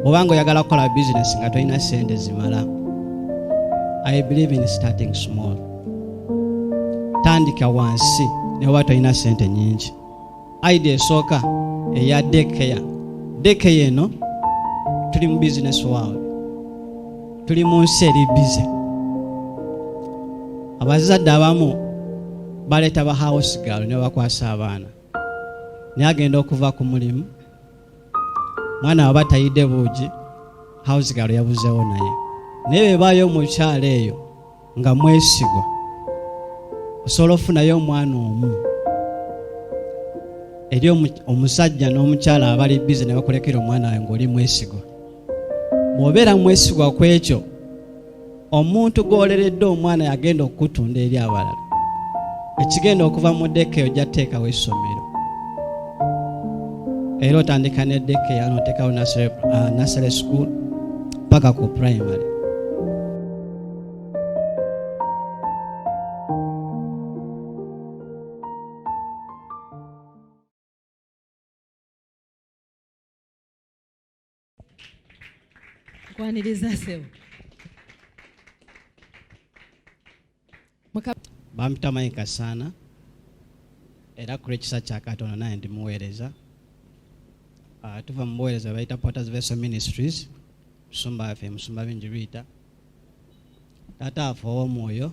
Bw'obanga oyagala kukola bizinesi nga tolina sente zimala, I believe in starting small. Tandika wansi ne bw'oba tolina sente nyingi. Idea esooka eya daycare. Daycare eno, tuli mu business world, tuli mu nsi eri busy. Abazadde abamu baleeta ba house girl ne bakwasa abaana, naye agenda okuva ku mulimu, mwana waba tayidde buugi, house girl yabuzeewo. Naye bwebaayo omukyala eyo nga mwesigwa, osobola ofunayo omwana omu eri omusajja n'omukyala abali busy ne bakulekera omwana wawe ng'oli mwesigwa. Bw'obeera mwesigwa ku ekyo, omuntu gw'oleredde omwana yagenda okukutunda eri abalala. Ekigenda okuva mu daycare, ojja kuteekawo essomero, era otandika ne daycare n'oteekawo nursery school paka ku primary. Nkwaniriza, ssebo. Bampita Mike Kasaana, era ku lw'ekisa kya Katonda naye ndi muweereza. Tuva mu buweereza bayita Potters Vessel Ministries. Musumba waffe musumba Bingi Rita. Taata waffe ow'omwoyo,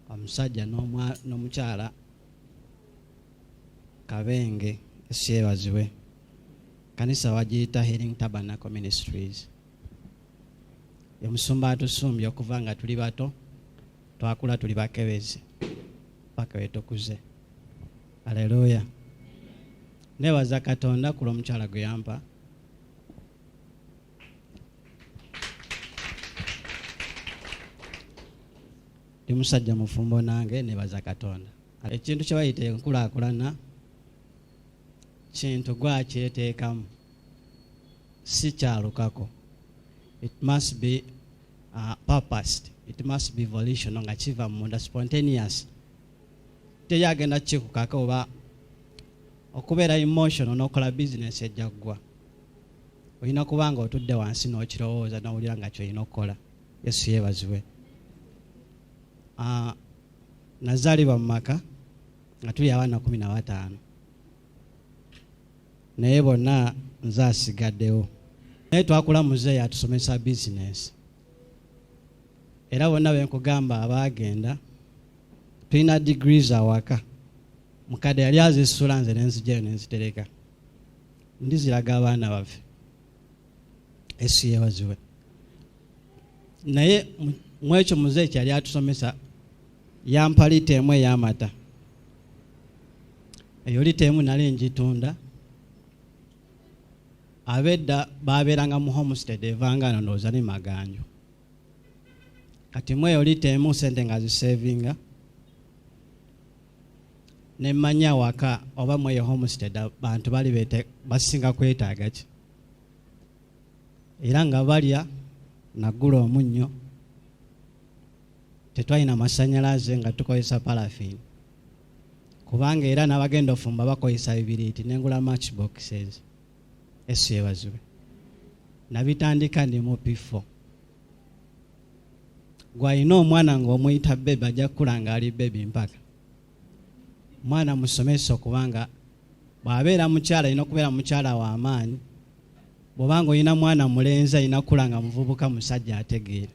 omusajja n'omukyala Kabenge Yeebazibwe. Kanisa wagiyita Healing Tabernacle Ministries. Omusumba atusumbye okuva nga tuli bato, twakula tuli bakebezi paka wetukuze. Aleluya! Nebaza Katonda ku lw'omukyala gwe yampa. Ndi musajja mufumbo, nange nebaza Katonda. Ekintu kye bayita enkulaakulana kintu gwakyeteekamu, si kyalukako. It must be purposed, it must be volitional, nga kiva munda, spontaneous. Teri agenda kukikukaka oba okubeera emotional n'okola bizinesi ejja ggwa. Olina kuba nga otudde wansi n'okirowooza n'owulira nga kyolina okukola. Yesu yeebazibwe. Nazaalibwa mu maka nga tuli abaana 15, naye bonna nze asigaddewo. Naye twakula, muzeeyi atusomesa bizinesi, era bonna benkugamba abaagenda tulina degrees awaka. Mukadde yali azisula, nze nenzigyayo nenzitereka, ndiziraga abaana baffe. Yesu yeebazibwe. Naye mu ekyo muzeeyi kyali atusomesa, yampa lita emu ey'amata. Eyo lita emu nali ngitunda. Abedda babeeranga mu homestead evanga no, ndowooza ni Maganjo. Kati mu eyo lita emu sente nga zisevinga, nemmanya waka oba mu eyo homestead bantu bali basinga kwetaaga ki, era nga balya. Nagula omunnyo. Tetwalina masanyalaze, nga tukozesa paraffin, kubanga era n'abagenda ofumba bakozesa bibiriiti. Nengula match boxes. Yesu yeebazibwe. Nabitandika ndi mu P4. Gwalina omwana ng'omuyita baby, ajja kukula ng'ali baby mpaka. Mwana musomesa, okubanga bw'abeera mukyala alina okubeera mukyala w'amaanyi. Bw'obanga olina mwana mulenzi, alina kukula nga muvubuka musajja ategeera.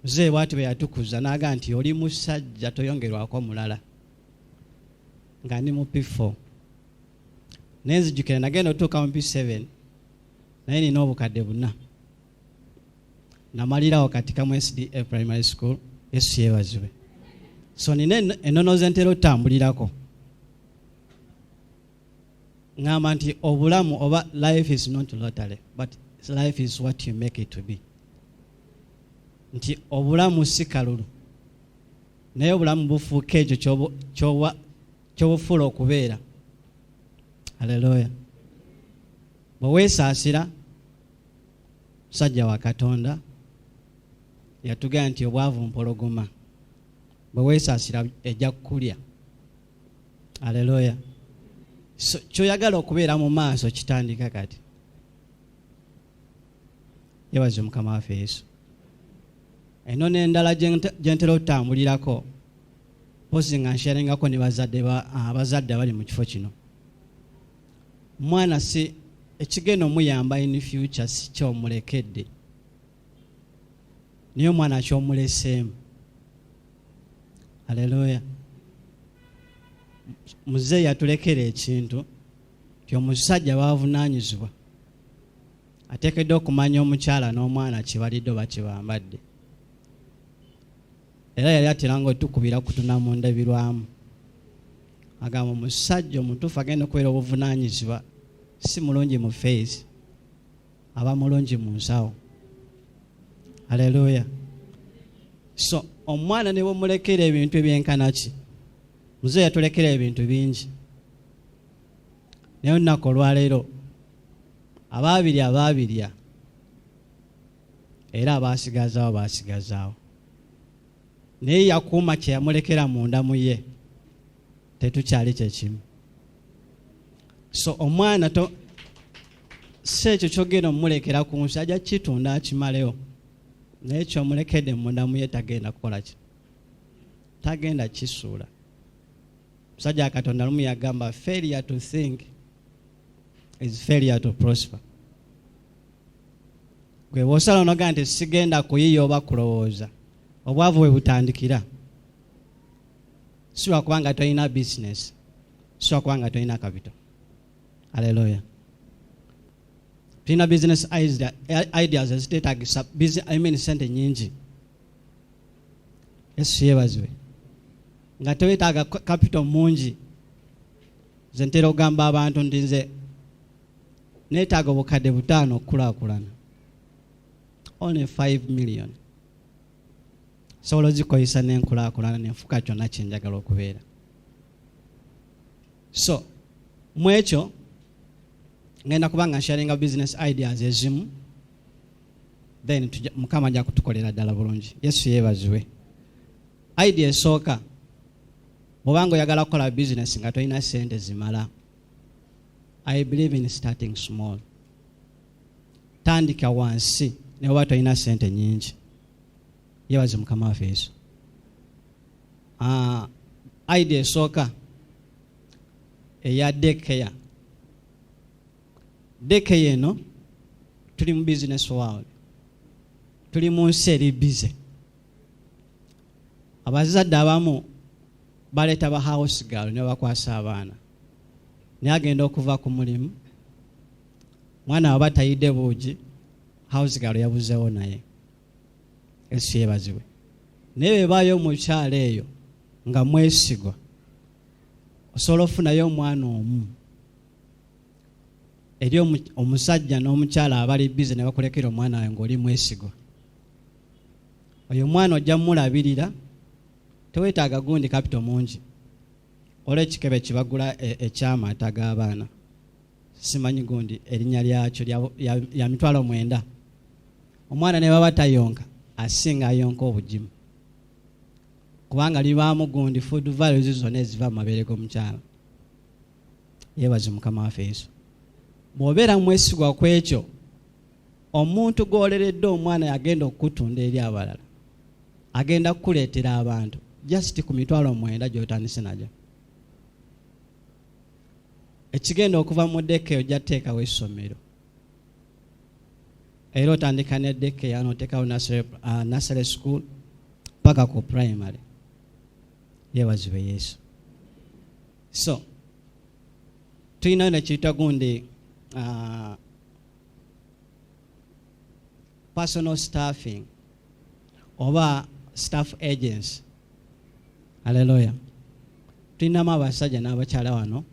Muzeeyi bw'ati bwe yatukuza n'aga nti oli musajja, toyongerwako mulala, nga ndi mu P4. Naye nzijukira nagenda otuuka mu P7, naye nina obukadde 4. Namalirawo Katikamu SDA Primary School. Yesu yeebazibwe. So nina ennono ze ntera otambulirako. Ŋŋamba nti obulamu oba life is not lottery, but life is what you make it to be, nti obulamu si kalulu, naye obulamu bufuuka ekyo ky'obufuula okubeera. Haleluya! Bwe weesaasira, musajja wa Katonda yatugamba nti obwavu mpologoma, bwe weesaasira ejja kukulya. Aleluya! So kyoyagala okubeera mu maaso kitandika kati. Yebaze Mukama waffe Yesu. Eno n'endala gye ntera okutambulirako, mpozi nga nsharingako ne bazadde abazadde abali mu kifo kino. Omwana si ekigenda omuyamba in future si kyomulekedde, naye omwana kyomuleseemu. Aleluya. Muzeeyi yatulekera ekintu ti omusajja bavunaanyizibwa, ateekeddwa okumanya omukyala n'omwana kibalidde oba kibambadde. Era yali ateranga otukubira kutuna mu ndabirwamu, agamba omusajja omutuufu agenda okubeera obuvunaanyizibwa si mulungi mu face, aba mulungi mu nsawo. Aleluya. So omwana ne bwomulekera ebintu ebyenkana ki, muzeeyi yatulekera ebintu bingi, naye olunaku olwaleero abaabirya abaabirya, era abaasigazaawo baasigazaawo, naye yakuuma kye yamulekera munda mu ye. Tetukyali kyekimu. So omwana to si ekyo kyogenda omulekera ku nsi, ajja kitunda akimalewo, naye kyomulekedde munda mu ye tagenda kukola ki, tagenda kisuula. Musajja wa Katonda lumu yagamba, "Failure to think is failure to prosper." Gwe bw'osala onoga nti sigenda kuyiya oba kulowooza, obwavu bwe butandikira. Si lwakubanga tolina business, si lwakubanga tolina capital. Aleluya. Tulina business ideas eziteetagisa I mean sente nyingi. Yesu yeebazibwe. Nga tewetaaga capital mungi. Nze ntera okugamba abantu nti nze neetaaga 5,000 okukulaakulana, only 5 million, sobola ozikozesa nenkulaakulana nenfuka kyonna kyenjagala okubeera. So mu ekyo ngenda kuba nga nsharinga business ideas ezimu, then Mukama ajja kutukolera ddala bulungi. Yesu yeebazibwe. Idea esooka, bw'obanga oyagala kukola business nga tolina sente zimala, I believe in starting small. Tandika wansi ne oba tolina sente nyingi. Yebaze Mukama waffe Yesu. Idea esooka eya daycare. Daycare eno, tuli mu business world, tuli mu nsi eri busy. Abazadde abamu baleeta ba house girl ne bakwasa abaana, naye agenda okuva ku mulimu, mwana waba tayidde buugi, house girl yabuzeewo. Naye Yesu yeebazibwe. Naye bwebaayo omukyala eyo nga mwesigwa, osobola ofunayo omwana omu eri omusajja n'omukyala abali busy ne bakulekera omwana wawe ng'oli mwesigwa. Oyo omwana ojja mumulabirira, teweetaaga gundi capital mungi. Olwo ekikebe kibagula ekyamata g'abaana, simanyi gundi erinnya lyakyo, lya 90,000. Omwana ne baba tayonka, asinga ayonka obugimu, kubanga libaamu gundi food values zonna eziva mu mabeere g'omukyala. Yeebaze Mukama waffe Yesu. Bw'obeera mwesigwa ku ekyo, omuntu gw'oleredde omwana yagenda okukutunda eri abalala, agenda kukuleetera abantu just ku 90,000 gy'otandise nagyo. Ekigenda okuva mu daycare, ojja kuteekawo essomero, era otandika ne daycare n'oteekawo nursery school paka ku primary. Yeebazibwe Yesu. So tulinayo nekiyita gundi personal staffing oba staff agency. Haleluya. Tulinamu abasajja n'abakyala wano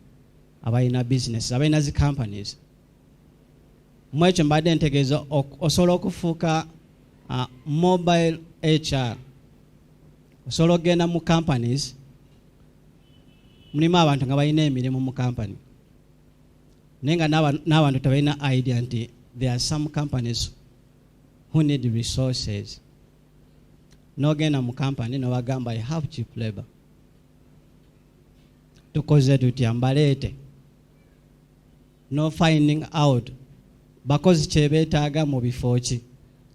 abalina business, abalina zi companies. Mu ekyo mbadde ntegeeza osobola okufuuka mobile HR. Osobola okugenda mu companies, mulimu abantu nga balina emirimu mu company, naye nga n'abantu tebalina idea nti there are some companies who need resources. N'ogenda mu company n'obagamba, "I have cheap labor, tukoze tutya mbaleete?" No finding out bakozi kyebeetaaga mu bifo ki.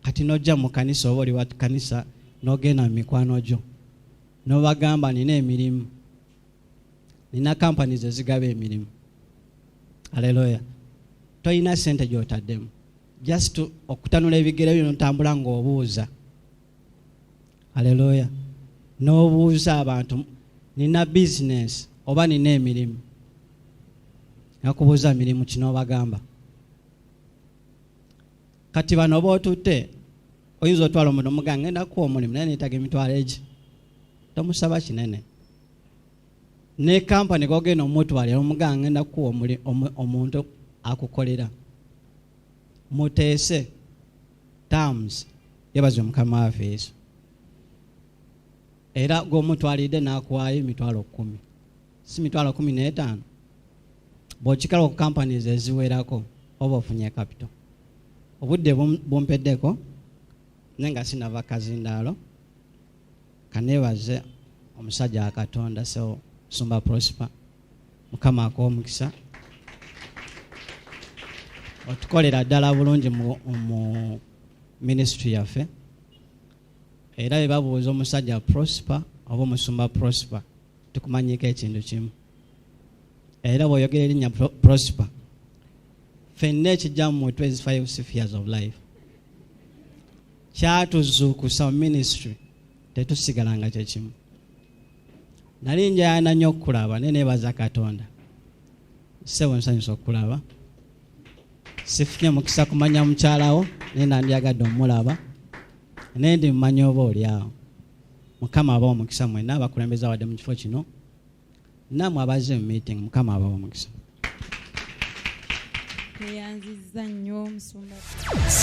Kati n'ojja mu kanisa oba oli wa kanisa, n'ogenda mu mikwano gyo n'obagamba, "Nina emirimu, nina companies ezigaba emirimu." Aleluya. Tolina sente gy'otaddemu, just okutanula ebigere byo notambula ng'obuuza. Aleluya. N'obuuza abantu, "Nina bizinesi oba nina emirimu." Nakubuuza, "Mirimu kino?" Obagamba. Kati bano oba otutte, oyinza otwala omuntu omugamba, "Ngenda kuwa omulimu, naye neetaga emitwalo egi." Tomusaba kinene. Ne kampani gogenda omutwalira, omugamba, "Ngenda kuwa omuntu akukolera." Muteese terms. Yebaze Mukama waffe Yesu. Era gwomutwalidde n'akuwaayo 100,000, si 150,000. Bw'okikala ku companies eziwerako, oba ofunye capital. Obudde bumpeddeko, naye nga sinava kazindaalo, kaneebaze omusajja wa Katonda, so Sumba Prosper, Mukama akuwa omukisa. Otukolera ddala bulungi mu ministry yaffe. Era bwe babuuza omusajja Prosper oba omusumba Prosper, tukumanyiko ekintu kimu. Era bw'oyogera erinnya Prosper, ffenna ekijja mu mutwe is five spheres of life. Kyatuzuukusa mu ministry, tetusigalanga kyekimu. Nali njayana nnyo okukulaba, naye neebaza Katonda. Ssebo, nsanyusa okukulaba. Sifunye mukisa kumanya mukyalawo, naye nandyagadde omulaba, naye ndi mumanya oba oli awo. Mukama abawa omukisa mwenna abakulembeze awadde mu kifo kino, nammwe abazze mu meeting. Mukama abawa omukisa. Tweyanzizza nnyo, musumba.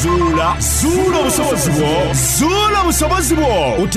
Zuula, zuula obusobozi bwo, zuula obusobozi bwo.